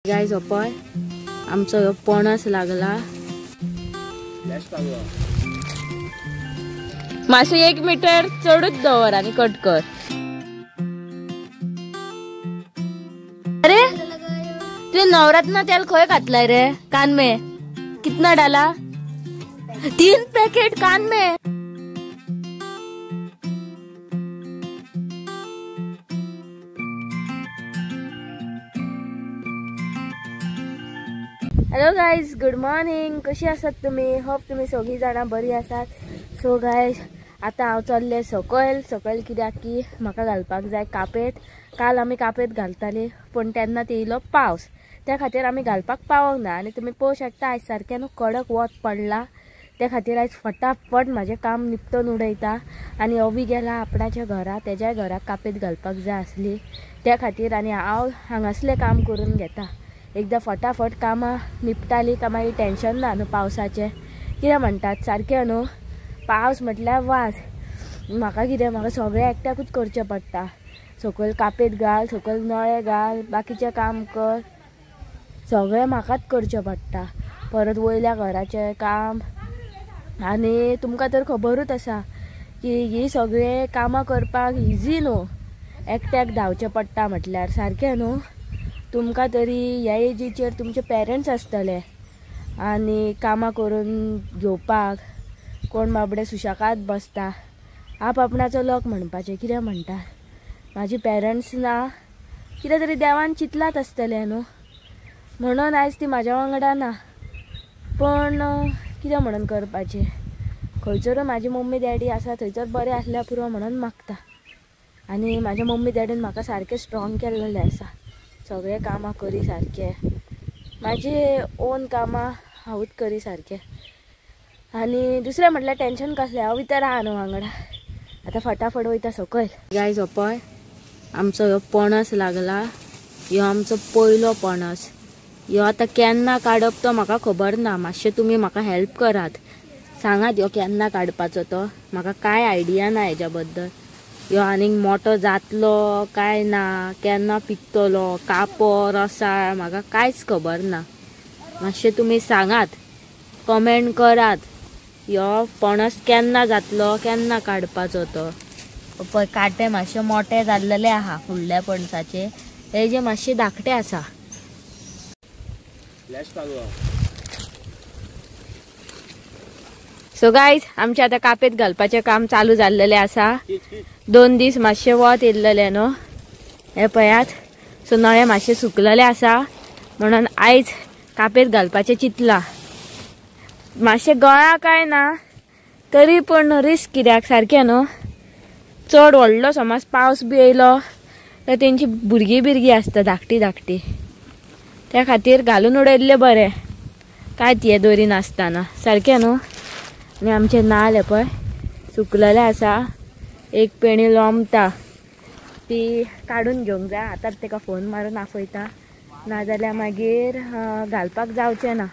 Guys पळय आमचो ह्यो पणस लागला. मातशें 1 मीटर चडूच दवर आनी कट कर. अरे तुझे नवरत्न तेल खंय घातलाय रे? कान में कितना डाला? 3 पैकेट कान में. Hello guys, good morning. कशी आसात तुमी? होप तुमी सगळीं जाणां बरी आसात. सो गायज आतां हांव चल्लें सकयल. सकयल कित्याक की म्हाका घालपाक जाय कापेत. काल आमी कापेत घालताली पूण तेन्ना ते येयलो पावस, त्या खातीर आमी घालपाक पावोंक ना. आनी तुमी पळोवंक शकता आयज सारकें न्हू कडक वत पडला, त्या खातीर आयज फटाफट म्हाजें काम निपटून उडयता. आनी अवी गेला आपणाच्या घरा, तेज्याय घराक कापेत घालपाक जाय आसली, त्या खातीर आनी हांव हांगासलें काम करून घेता. एकदां फटाफट कामां निपटाली काय मागीर टेंशन ना न्हू पावसाचें. कितें म्हणटात सारकें न्हू, पावस म्हटल्यार वास. म्हाका कितें, म्हाका सगळें एकट्याकूच करचें पडटा. सकयल कापेत घाल, सकयल नळे घाल, बाकीचें काम कर, सगळें म्हाकाच करचें पडटा. परत वयल्या घराचें काम. आनी तुमकां तर खबरूच आसा की ही सगळें कामां करपाक इजी न्हू, एकट्याक धांवचें पडटा म्हटल्यार सारकें न्हू. तुमकां तरी ह्या एजीचेर तुमचे पेरंट्स आसतले आनी कामां करून घेवपाक. कोण बाबडे सुशेगाद बसता, आप आपणाचो लक म्हणपाचें. कितें म्हणटात, म्हाजी पेरंट्स ना, कितें तरी देवान चिंतलात आसतलें न्हू, म्हणून आयज ती म्हाज्या वांगडा ना. पण कितें म्हणून करपाचें, खंयसरूय म्हाजी मम्मी डॅडी आसा थंयसर बरें आसल्यार पुरो म्हणून मागता. आनी म्हाज्या मम्मी डॅडीन म्हाका सारकें स्ट्रॉंग केल्लें आसा, सगळे कामां करी सारकें, म्हाजी ओन कामां हांवूच करी सारकें. आनी दुसरें म्हटल्यार टेंशन कसलें, हांव भितर आहा न्हू वांगडा. आतां फटाफट वयता सकयल. गायज पळय आमचो ह्यो पणस लागला. ह्यो आमचो पयलो पणस. ह्यो आतां केन्ना काडप तो म्हाका खबर ना. मातशें तुमी म्हाका हेल्प करात, सांगात ह्यो केन्ना काडपाचो तो. म्हाका कांय आयडिया ना हेज्या बद्दल. ह्यो आनीक मोटो जातलो काय ना, केन्ना पिकतलो, कापो रसाळ, म्हाका कांयच खबर ना. मातशें तुमी सांगात, कमेंट करात ह्यो पणस केन्ना जातलो, केन्ना काडपाचो तो. पळय कांटे मातशे मोटे जाल्लेले आहा फुडल्या पणसाचे, हे जे मातशे धाकटे आसा. सो गायज आमचे आतां कापेत घालपाचें काम चालू जाल्लेलें आसा. 2 दीस मातशें वत येयल्लेलें न्हू, हे पळयात. सो नळे मातशे सुकलेले आसा म्हणून आयज कापेत घालपाचें चिंतलां. मातशें गळा काय ना तरी पण रिस्क कित्याक, सारकें न्हू. चड व्हडलो समज पावस बी येयलो तर तेंची भुरगीं बिरगीं आसता धाकटी धाकटी, त्या खातीर घालून उडयल्लें बरें, काय ते दोरी नासतना, सारकें न्हू. आनी आमचें नाल हे पळय सुकलेलें आसा, एक पेणी लोंबता, ती काडून घेवंक जाय. आतांच तेका फोन मारून आफयता, नाजाल्यार मागीर घालपाक जावचें ना.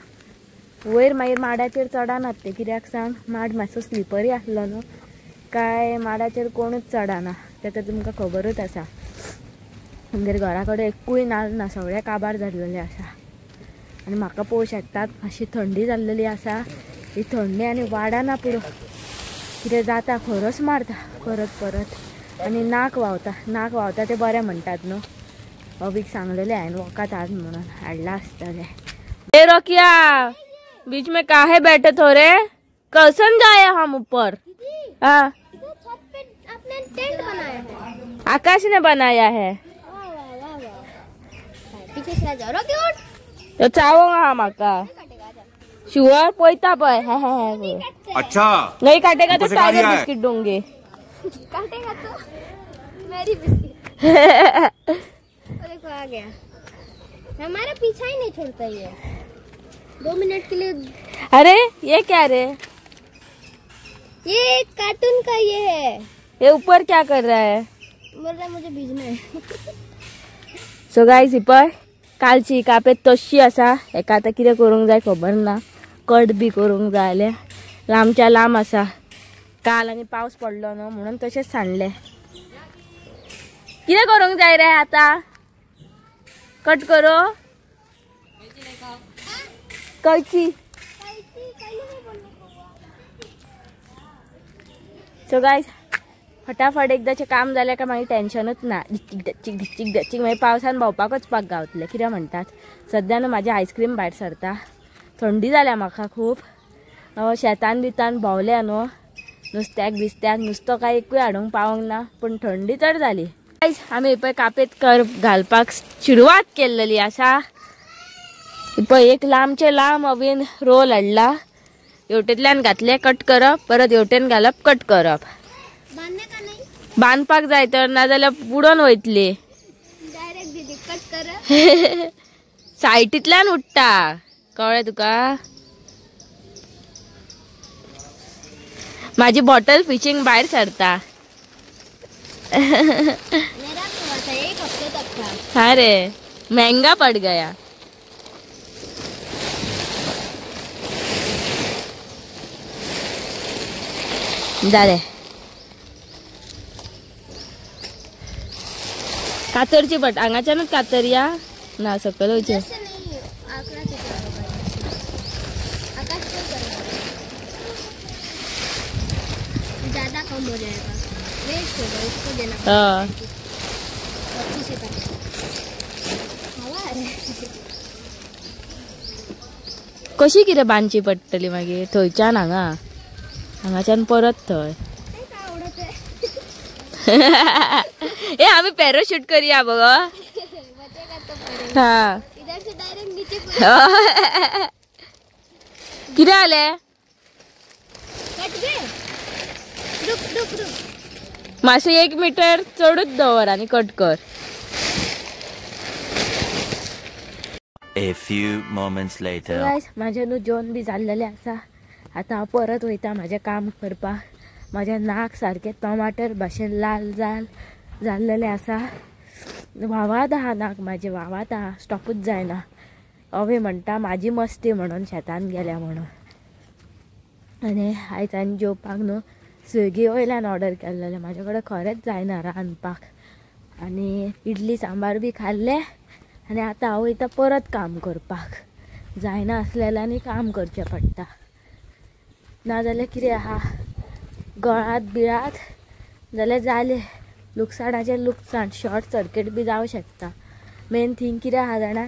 वयर मागीर माडाचेर चडनात ते, कित्याक सांग, माड मातसो स्लिपरी आसलो न्हू, काय माडाचेर कोणूच चडना, तें तर तुमकां खबरूच आसा. आमगेर घरा कडेन एकूय नाल ना, सगळें काबार जाल्लेलें आसा. आनी म्हाका पळोवंक शकतात मातशी थंडी जाल्लेली आसा. ही थंडी आनी वाडना पुरो, कितें जाता, खरस मारता परत परत, आनी नाक व्हांवता. नाक व्हांवता तें बरें म्हणटात न्हू. अवीक सांगलेलें हांवें वखद हाड म्हणून, हाडलां आसतलें. ए रोकिया, बीच में काहे बैठे थोड़े, कसन जाए हम ऊपर. हाँ, छत पे आपने टेंट बनाया है, आकाश ने बनाया है. वाह वाह वाह वाह, पीछे से जाओ रोकी उठ तो चावोगा हम आका शुअर पोइता पय है है. अच्छा नहीं काटेगा तो टाइगर बिस्किट दूंगी. काटेगा तो मेरी बिस्किट. देखो आ गया, हमारा पीछा ही नहीं छोड़ता ये 2 मिनट के लिए. अरे ये क्या रे, ये कार्टून का ये है. ये ऊपर क्या कर रहा है? बोल रहा है मुझे भीजना है. सो गायज पळय कालची कापेत तशी आसा. हेका आतां कितें करूंक जाय खबर ना, कट बी करूंक जाय जाल्यार लांबच्या लांब आसा. काल आनी पावस पडलो न्हू म्हणून तशेंच सांडलें. कितें करूंक जाय रे आतां, कट करो? कैची। सो गायज फटाफट एकदाचें काम जालें काय मागीर टेन्शनूच ना। डिचीक डचीक डिचीक डचीक मागीर पावसान भोंवपाक वचपाक गावतलें कितें म्हणटात। सद्या न्हू म्हाजी आयस्क्रीम भायर सरता, थंडी जाल्या म्हाका खूब। शेतान बितान भोंवलें न्हू, नुस्त्याक बिस्त्याक नुस्तो काय एकूय हाडूंक पावंक ना, पूण थंडी चड जाली। गायज आमी पळय कापेत कर घालपाक सुरवात केल्लेली आसा। पळय एक लांबचे लांब अवीन रोल हाडला, हेवटेंतल्यान घातले कट करप, परत हेवटेन घालप कट करप। बांदपाक जाय तर, नाजाल्यार बुडोन वयतली। सायटींतल्यान उडटा, कळ्ळें तुका? माझी बॉटल फिशिंग भायर सरता। हा रे महंगा पड गया। जालें कातरची पट हांगाच्यानूच कातरया ना सकयल वयचें। ज्यादा कम हो जाएगा, वेस्ट होगा, उसको देना। हाँ अच्छे से कर। हवा कशी कितें बांदची पडटली मागीर थंयच्यान हांगा, हांगाच्यान परत थंय। ए आमी पॅराशूट करूया बघ। हाँ इधर से डायरेक्ट नीचे। कितें जालें? कट गए। रुक रुक रुक मातशें 1 मीटर चडूच दवर आनी कट कर। A few moments later. Guys म्हाजें न्हू जेवण बी जाल्लेलें आसा, आतां हांव परत वयता म्हाजें काम करपाक। म्हाजें नाक सारकें टमाटर भाशेन लाल जाल्लेलें आसा, व्हांवात आहा नाक म्हाजें, व्हांवात आहा, स्टॉपूच जायना। अवे म्हणटा म्हाजी मस्ती म्हणून शेतान गेल्या म्हणून। आनी आयज हांवें जेवपाक न्हू स्विगी वयल्यान ऑर्डर केल्लेलें, म्हाजे कडेन खरेंच जायना रांदपाक। आनी इडली सांबार बी खाल्लें आनी आतां हांव वयता परत काम करपाक। जायना आसलेल्यांनी काम करचें पडटा, नाजाल्यार कितें आहा गळात बिळात जाल्यार जालें लुकसाणाचें लुकसाण, शॉर्ट सर्कीट बी जावं शकता। मेन थींग कितें आहा जाणा,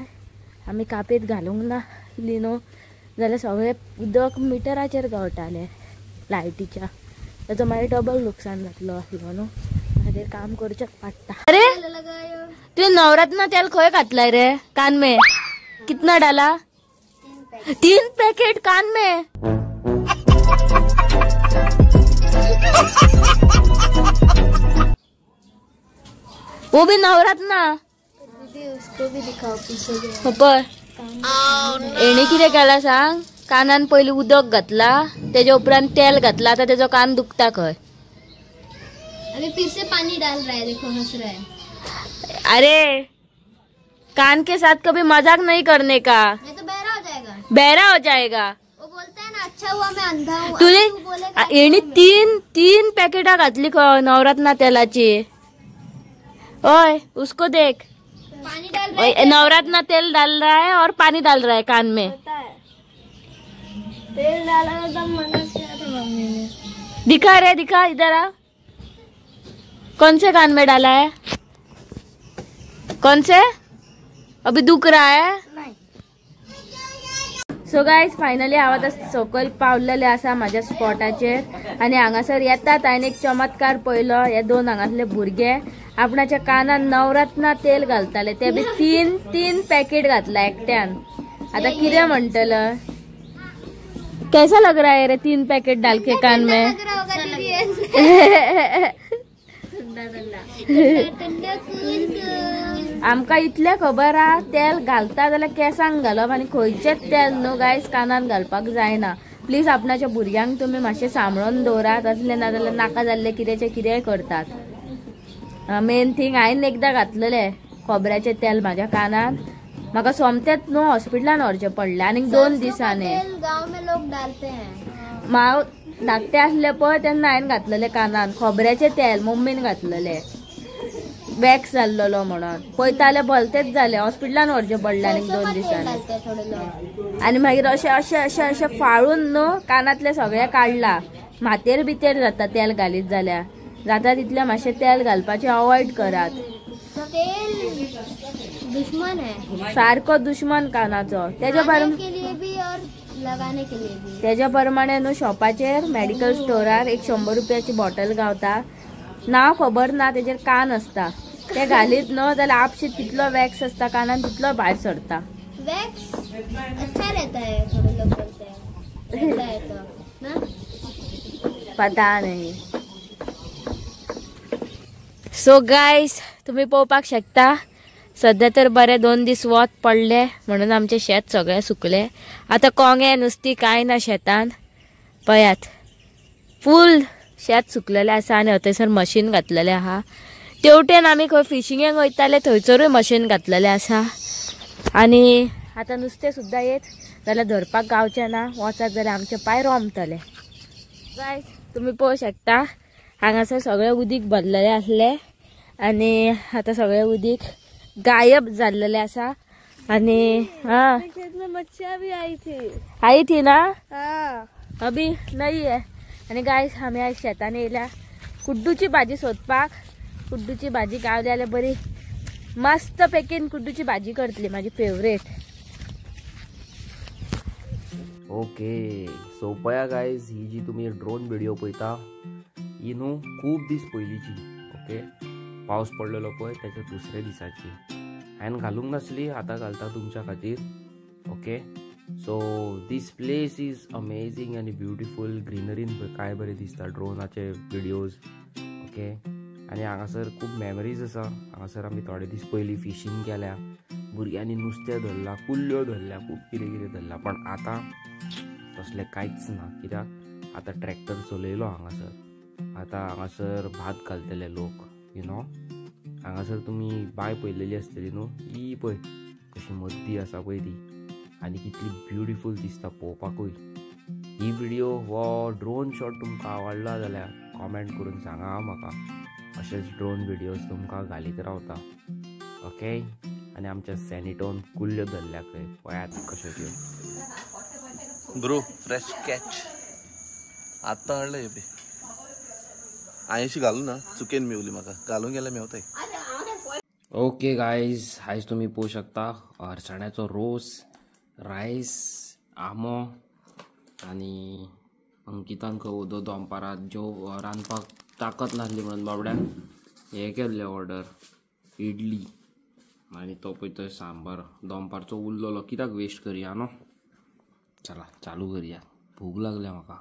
आमी कापेत घालूंक ना न्हू जाल्यार सगळें उदक मिटराचेर गळटालें लायटीच्या, ताचो मागीर डबल लुकसाण जातलो आसलो न्हू, खातीर काम करचेंच पडटा। अरे तुवें नवरत्न तेल खंय घातलाय रे कान में? कितना डाला? 3 पैकेट कान में। वो भी नवरत्न। दीदी उसको भी दिखाओ पीछे। पळय एणे कितें केलां सांग, कानान पयलीं उदक घातला, तेजे उपरांत तेल घातला, आतां तेजो कान दुखता खंय। अभी फिर से पानी डाल रहा है, देखो हंस रहा है। अरे कान के साथ कभी मजाक नहीं करने का, नहीं तो बहरा हो जाएगा। बहरा हो जाएगा। वो बोलता है ना अच्छा हुआ मैं अंधा हूँ। तुझे एणी 3 पॅकेटा घातली नवरत्न तेलाची। ओए उसको देख, पानी डाल रहा है, नवरत्न तेल डाल रहा है और पानी डाल रहा है कान में। तेल डाला तो मना किया था मम्मी ने। दिखा रे, दिखा इधर आ। कौन से कान में डाला है? कौन से? अभी दुख रहा है? नहीं। सो गायज फायनली हांव आतां सकयल पावलेलें आसा म्हाज्या स्पॉटाचेर आनी हांगासर येतात हांवें एक चमत्कार पळयलो। हे 2 हांगासले भुरगे आपणाच्या कानान नवरत्न तेल घालताले, ते बी 3 पॅकेट घातला एकट्यान। आतां कितें म्हणटलो? कैसा लग रहा है रे 3 पैकेट डाल के कान में? आमकां इतलें खबर आहा तेल घालता जाल्यार केंसांक घालप आनी खंयचेंच तेल न्हू गायज कानान घालपाक जायना। प्लीज आपणाच्या भुरग्यांक तुमी मातशें सांबाळून दवरात, असलें ना जाल्यार नाका जाल्लें कितेंचें कितेंय करतात। मेन थींग हांवें एकदां घातलेलें खोबऱ्याचें तेल म्हाज्या कानान, म्हाका सोमतेंच न्हू हॉस्पिटलान व्हरचें पडलें आनी 2 दिसांनी। गांव में लोग डालते हैं। हांव धाकटें आसलें पळय तेन्ना हांवें घातलेलें कानान खोबऱ्याचें तेल, मम्मीन घातलेलें। वॅक्स जाल्लो म्हणून पळयताले भलतेच जाले हॉस्पिटलान व्हरचें पडलें आनी 2 दिसांनी. आनी मागीर अशें अशें अशें अशें फाळून न्हू कानांतलें सगळें काडला. मातेर बितेर जाता तेल घालीत जाल्यार, जाता तितलें मातशें तेल घालपाचें अवॉयड करात. तेल दुश्मन है, सारको दुश्मन कानाचो. तेज्या प्रमाणे न्हू शॉपाचेर मेडिकल स्टोरार एक 100 रुपयाची बॉटल गावता, नांव खबर ना, तेजेर कान आसता, ते घालीत न्हू जाल्यार आपशी तितलो वॅक्स आसता कानान तितलो भायर सरता. वैक्स अच्छा रहता है, थोड़े लोग बोलते हैं रहता है तो ना, पता नहीं. सो गायस तुम्ही पळोवपाक शकता सध्या तर बरे 2 दीस वत पडले म्हणून आमचे शेत सगळे सुकले. आता कोंगे नुस्ती काय ना शेतान, पळयात फूल शेत सुकलेलें आसा. आनी थंयसर मशीन घातलेलें आहा. तेवटेन आमी खंय फिशिंगेक वयताले थंयसरूय मशीन घातलेलें आसा. आनी आतां नुस्तें सुद्दां येत जाल्यार धरपाक गावचें ना, वचत जाल्यार आमचे पांय रोमतले. गायस तुमी पळोवंक शकता हांगासर सगळें उदीक भरलेलें आसलें आनी आतां सगळें उदीक गायब जाल्लेलें आसा. आनी हाँ मच्छियाँ भी आई थी, आई थी ना, हाँ अभी नहीं है. आनी गायस आमी आयज शेतान येयल्या कुड्डूची भाजी सोदपाक. कुड्डूची भाजी गावली जाल्यार बरी मस्त पैकीन कुड्डूची भाजी करतली, माझी फेवरेट. ओके सो पळया गायज, ही जी तुमी ड्रोन व्हिडिओ पळयता ही न्हू खूब दीस पयलींची. ओके, पावस पडलेलो पळय त्याच्या दुसऱ्या दिसाची, हांवें घालूंक नासली, आतां घालता तुमच्या खातीर. Okay, so this place is amazing आनी ब्युटिफूल. ग्रिनरीन पळय काय बरें दिसता ड्रोनाचे व्हिडियोज. ओके, आनी हांगासर खूब मेमरीज आसा. हांगासर आमी थोडे दीस पयलीं फिशींग केल्या, भुरग्यांनी नुस्तें धरलां, कुल्ल्यो धरल्या, खूब कितें कितें धरलां. पण आतां तसलें कांयच ना, कित्याक आतां ट्रॅक्टर चलयलो हांगासर. आतां हांगासर भात घालतले लोक, you know. हांगासर तुमी बांय पळयलेली आसतली न्हू, ही पळय कशी मद्दी आसा पळय ती, आनी कितली ब्युटिफूल दिसता पळोवपाकूय. ही व्हिडिओ हो ड्रोन शॉट तुमकां आवडला जाल्यार कॉमेंट करून सांगा म्हाका. अशेच ड्रोन व्हिडियोज तुमकां घालीत रावता. ओके, आनी आमच्या सॅनिटोन कुल्ल्यो धरल्या खंय, पळयात कश्यो त्यो. ब्रो फ्रेश कॅच आत्तां हाडले हे. आयशी घालून ना चुकेन मेवली म्हाका, घालून गेल्यार मेवताय. ओके गायज, आयज तुमी पळोवंक शकता अरसाण्याचो रोस, रायस, आंबो आनी अंकितान खंय उदो दनपारात जेव रांदपाक ताकत नासली म्हणून बाबड्यान हें केल्लें ऑर्डर इडली, आनी तो पळय तो सांबार दनपारचो उरलेलो, कित्याक वेस्ट करया न्हू. चला चालू करया, भूक लागल्या म्हाका.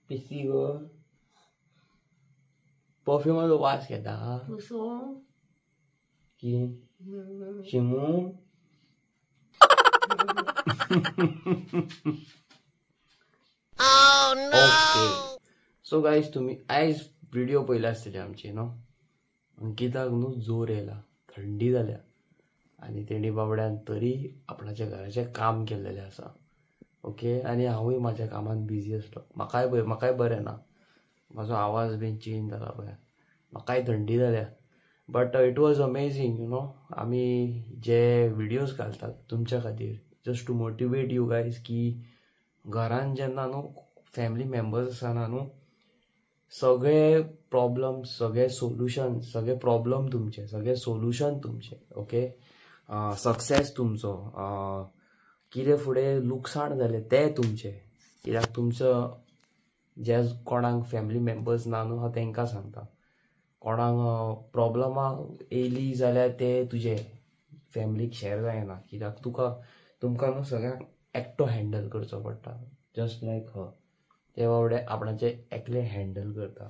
पिसी गो परफ्युमाचो वास घेता की शिमू. ओके सो गायज, तुमी आयज व्हिडिओ पळयला आसतले आमचे न्हू. अंकिताक न्हू जोर येयला, थंडी जाल्या आनी तेणी बाबड्यान तरी आपणाच्या घराचें काम केल्लेलें आसा. ओके, आनी हांवूय म्हाज्या कामान बिजी आसलो. म्हाकाय पळय, म्हाकाय बरें ना, म्हाजो आवाज बीन चेंज जाला पळय, म्हाकाय थंडी जाल्या. But it was amazing, you know. आमी जे व्हिडियोज घालतात तुमच्या खातीर, just to motivate you guys की घरान जेन्ना न्हू फॅमिली मेंबर्स आसतना न्हू सगळे प्रॉब्लम, सगळे सोल्युशन, सगळे प्रॉब्लम तुमचे, सगळे सोल्युशन तुमचे. ओके, सक्सेस तुमचो, कितें फुडें लुकसाण जालें तें तुमचें, कित्याक तुमचो जे कोणाक फॅमिली मेंबर्स ना न्हू हांव तांकां सांगता, कोणाक प्रॉब्लमां येयली जाल्यार ते तुजे फॅमिलीक शेअर जायना, कित्याक तुका तुमकां न्हू सगळ्यांक एकटो हँडल करचो पडटा. जस्ट लायक ह ते बाबडे आपणाचे एकले हँडल करता.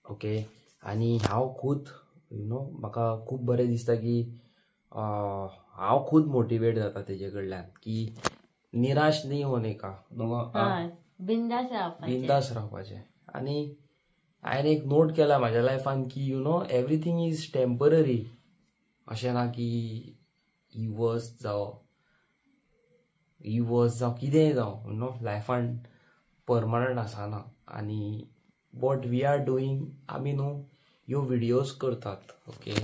ओके, आनी हांव खूद you know म्हाका खूब बरें दिसता की हांव खूद मोटिवेट जाता तेजे कडल्यान की निराश न्ही होने का, बिंदास रावपाचें, बिंदास रावपाचें. आनी हांवें एक नोट केला म्हाज्या लायफान की you know everything is temporary. अशें ना की ही वस्त जावं, ही वस्त जावं, कितेंय जावं, you know लायफान परमनंट आसना. आनी what we are doing, आमी न्हू ह्यो व्हिडियोज करतात. ओके,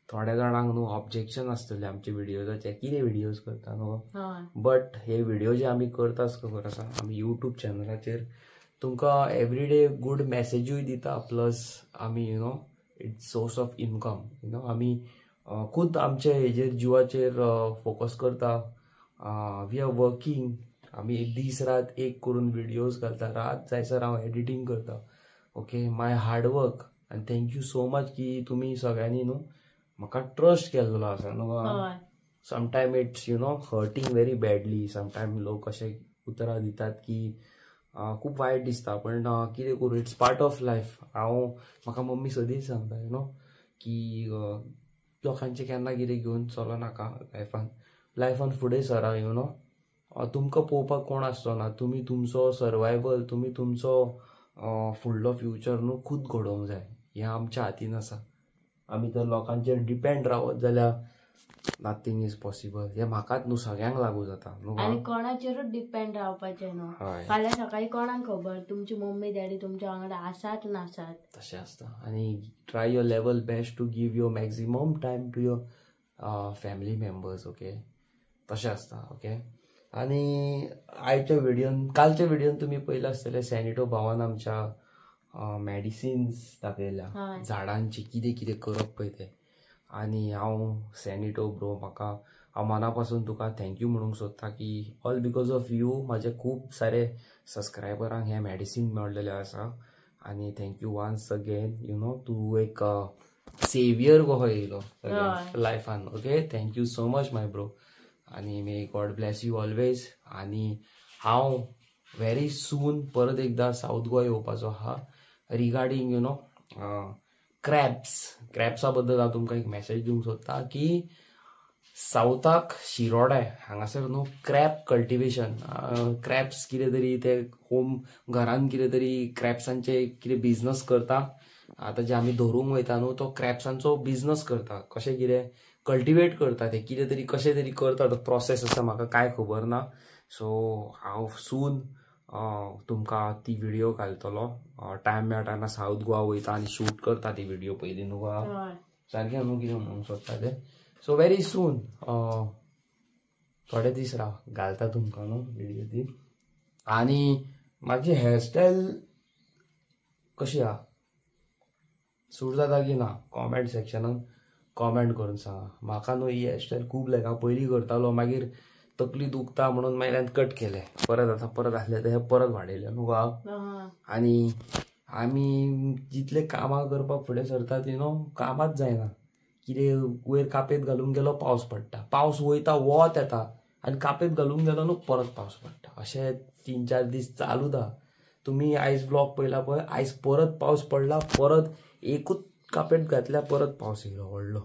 थोड्या जाणांक न्हू ऑब्जेक्शन आसतलें आमचे व्हिडियोजाचे, कितें व्हिडियोज करता न्हू, बट हे व्हिडियो जे आमी करता खबर आसा, आमी यूट्यूब चॅनलाचेर तुमकां एवरीडे गूड मॅसेजूय दिता, प्लस आमी you know it's source of income. You know आमी खुद आमचे हेजेर जिवाचेर फोकस करता. We are working, आमी दीस रात एक करून व्हिडियोज घालता, रात जायसर हांव एडिटींग करता. ओके, my hard work आनी thank you so much की तुमी सगळ्यांनी न्हू म्हाका ट्रस्ट केल्लो आसा न्हू. Sometime it's you know hurting very badly, sometime लोक अशे उतरां दितात की खूब वायट दिसता, पण कितें करूं, it's part of life. हांव म्हाका मम्मी सदींच सांगता you know की लोकांचें केन्ना कितें घेवन चलो नाका लायफान, लायफान फुडें सरा. You know तुमकां पळोवपाक कोण आसचो ना, तुमी तुमचो सर्वायवल, तुमी तुमचो फुडलो फ्युचर न्हू खूद घडोवंक जाय, हें आमच्या हातीन आसा. आमी जर लोकांचेर डिपेंड रावत जाल्यार नथींग is possible. हें म्हाकाच न्हू सगळ्यांक लागू जाता न्हू. आनी कोणाचेरूच डिपेंड रावपाचें न्हू. फाल्यां सकाळीं कोणाक खबर तुमची मम्मी डॅडी तुमच्या वांगडा आसात नासात, तशें आसता. आनी try your level best to give your maximum time to your family members. Okay, तशें आसता. ओके, आनी आयच्या व्हिडियोन, कालच्या व्हिडियोन तुमी पळयलां आसतलें सॅनिटो भावान आमच्या मॅडिसिन्स दाखयल्या, झाडांची कितें कितें करप पळय तें. आनी हांव सॅनिटो ब्रो, म्हाका हांव मना पासून तुका thank you म्हणूंक सोदता की ऑल because of you म्हाजे खूब सारे सबस्क्रायबरांक हें मॅडिसीन मेळ्ळेलें आसा. आनी thank you once again, you know तूं एक सेवियर कसो येयलो लायफान. Okay, thank you so much my bro. आनी may God bless you always. आनी हांव व्हेरी सून परत एकदां सावथ गोवा येवपाचो आहा रिगार्डींग you know crabs. क्रॅब्सा बद्दल हांव तुमकां एक मॅसेज दिवंक सोदता की सावथाक शिरोडा हांगासर न्हू क्रॅब कल्टिवेशन, क्रॅब्स कितें तरी ते होम घरान कितें तरी क्रॅब्सांचे कितें बिजनस करता. आतां जे आमी धरूंक वयता न्हू तो क्रॅब्सांचो बिजनस करता, कशें कितें कल्टिवेट करता ते, कितें तरी कशें तरी करता, तो प्रोसेस आसा म्हाका कांय खबर ना. सो हांव सून तुमकां ती व्हिडियो घालतलो, टायम मेळटा ना सावथ गोवा वयता आनी शूट करता ती व्हिडियो पयलीं न्हू सारकें न्हू कितें म्हणूंक सोदता तें. सो व्हेरी सून थोडे दीस राव घालता तुमकां न्हू व्हिडियो ती. आनी म्हाजी हेअरस्टायल कशी आहा, सूट जाता की ना, कॉमेंट सेक्शनान कॉमेंट करून सांगा. म्हाका न्हू ही हेअरस्टायल खूब लायक, हांव पयलीं करतालो, मागीर तकली दुखता म्हणून मागीर हांवें कट केलें, परत आतां परत आसलें तें परत वाडयलें न्हू गो. आनी आमी जितले कामां करपाक फुडें सरता ती न्हू कामांच जायना, कितें वयर कापेत घालूंक गेलो पावस पडटा, पावस वयता वत येता आनी कापेत घालूंक गेलो न्हू परत पावस पडटा, अशें 3-4 दीस चालूच आहा. तुमी आयज ब्लॉग पळयला पळय, आयज परत पावस पडला, परत एकूच कापेट घातल्या परत पावस येयलो व्हडलो,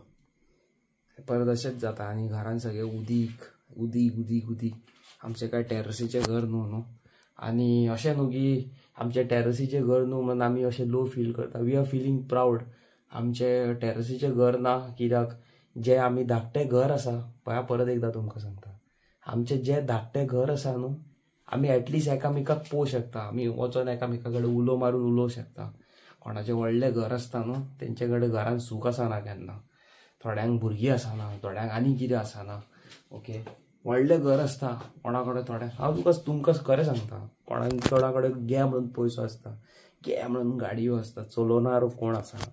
परत अशेंच जाता. आनी घरान सगळें उदीक उदीक उदीक उदीक. आमचें काय टॅरसीचें घर न्हू न्हू, आनी अशें न्हू की आमचें टॅरसीचें घर न्हू म्हणून आमी अशें लो फील करता. We are feeling proud. आमचें टॅरसीचें घर ना कित्याक जें आमी धाकटें घर आसा पळय, परत एकदां तुमकां सांगता, आमचें जें धाकटें घर आसा न्हू आमी एटलिस्ट एकामेकाक पळोवंक शकता, आमी वचोन एकामेका कडेन उलो मारून उलोवंक शकता. कोणाचें व्हडलें घर आसता न्हू तेंचे कडेन घरान सूख आसना केन्ना, थोड्यांक भुरगीं आसना, थोड्यांक आनी कितें आसना. ओके, व्हडलें घर आसता कोणा कडेन, थोड्यांक हांव तुका तुमकां खरें सांगता, कोणाक कोणा कडेन गे म्हणून पयसो आसता, गे म्हणून गाडयो आसता, चलोवणार कोण आसना,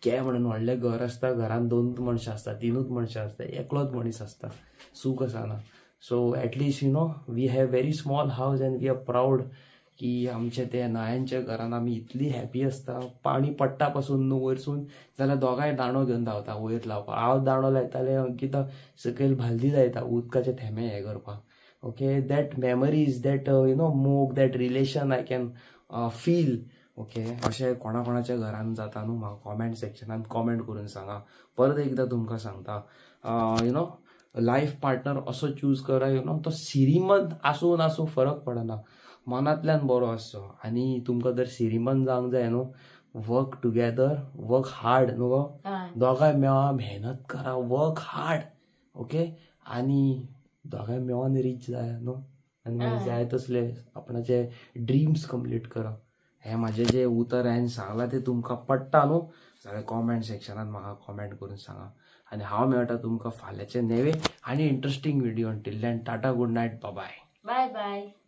गे म्हणून व्हडलें घर आसता, घरान 2 मनशां आसता, 3 मनशां आसता, एकलोच मनीस आसता, सूख आसना. So at least you know we have very small house and we are proud की आमचे ते नळ्यांच्या घरान आमी इतली हॅपी आसता. पाणी पडटा पासून न्हू वयरसून जाल्यार दोगांय दांडो घेवन धांवता वयर लावपाक, हांव दांडो लायतालें, अंकिता सकयल भालदी लायता उदकाचे थेंबे हें करपाक. Okay, that memories, that you know मोग, that relation I can feel. Okay, अशें कोणा कोणाच्या घरान जाता न्हू म्हाका कॉमेंट सेक्शनान कॉमेंट करून सांगा. परत एकदां तुमकां सांगता, you know life partner असो चूज करा, you know तो सिरीमंत आसूं नासूं फरक पडना, मनांतल्यान बरो आसचो. आनी तुमकां जर सिरीमंत जावंक जाय न्हू, वर्क टुगेदर, वर्क हार्ड न्हू गो, दोगांय मेळोन मेहनत करा, वर्क हार्ड. ओके, आनी दोगांय मेळोन रीच जाय न्हू, आनी मागीर जाय तसले आपणाचे ड्रीम्स कंप्लीट करप. हे म्हाजें जें उतर हांवें सांगलां तें तुमकां पडटा न्हू जाल्यार कॉमेंट सेक्शनान म्हाका कॉमेंट करून सांगा. आनी हांव मेळटा तुमकां फाल्यांचे नवे आनी interesting video. Until then tata, good night, bye bye bye.